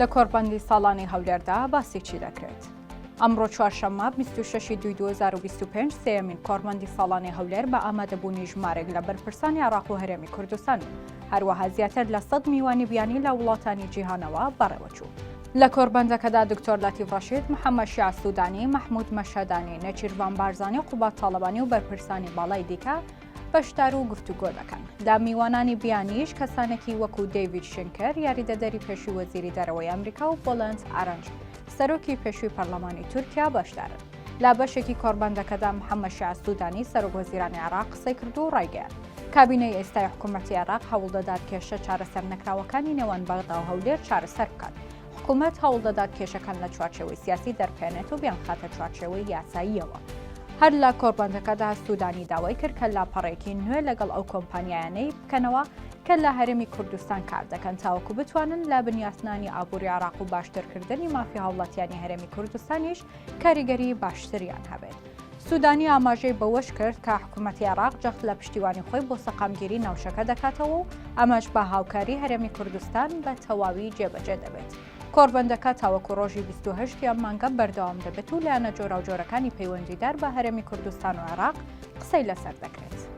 لە کۆڕبەندی ساڵانی هەولێردا باسی چی دەکرێت؟ ئەمڕۆ چوارشەممە 26 دوی 2025 سێیەمین کۆڕبەندی ساڵانی هەولێر بە ئامادەبوونی ژمارێک لە بەرپرسانی عێراق و هەرێمی کوردستان و هەروەها زیاتر لە 100 میوانی بیانی لە وڵاتانی جیهانەوە بەڕێوەچوو. لە کۆڕبەندەکەدا دکتۆر لەتیف ڕەشید، محەممەد شیاع سوودانی، مەحموود مەشهەدانی، نێچیرڤان بارزانی و قوباد تاڵەبانی و بەرپرسانی باڵای دیکە بەشدار و گفتوگۆ دەکەن. لە میوانانی بیانیش کەسانێکی وەکو دەیڤید شینکەر، یاریدەدەری پێشووی وەزیری دەرەوەی ئەمریکا و بولەنت ئارنج، سەرۆکی پێشووی پەرلەمانی تورکیا بەشدارن. لە بەشێکی کۆڕبەندەکەدا محەممەد شیاع سوودانی، سەرۆکوەزیرانی عێراق قسەی کرد و ڕایگەیاند، کابینەی ئێستای حکوومەتی عێراق هەوڵدەدات کێشە چارەسەرنەکراوەکانی نێوان بەغدا و هەولێر چارەسەر بکات. حکوومەت هەوڵدەدات کێشەکان لە چوارچێوەی سیاسی دەربهێنێت و بیانخاتە چوارچێوەی یاساییەوە. هەر لە کۆڕبەندەکەدا سوودانی داوای کرد کە لاپەڕەیەکی نوێ لەگەڵ ئەو کۆمپانیایانەی بکەنەوە کە لە هەرێمی کوردستان کار دەکەن تاوەکو بتوانن لە بنیاتنانی ئابووری عێراق و باشترکردنی مافی هاوڵاتیانی هەرێمی کوردستانیش کاریگەری باشتریان هەبێت. سوودانی ئاماژەی بەوەش کرد کە حکوومەتی عێراق جەخت لە پشتیوانی خۆی بۆ سەقامگیری ناوچەکە دەکاتەوە و ئەمەش بە هاوکاری هەرێمی کوردستان بە تەواوی جێبەجێ دەبێت. کۆڕبەندەکە تاوەکو ڕۆژی 28 ی ئەم مانگە بەردەوام دەبێت و لایەنە جۆراوجۆرەکانی پەیوەندیدار بە هەرێمی کوردستان و عێراق قسەی لەسەر دەکرێت.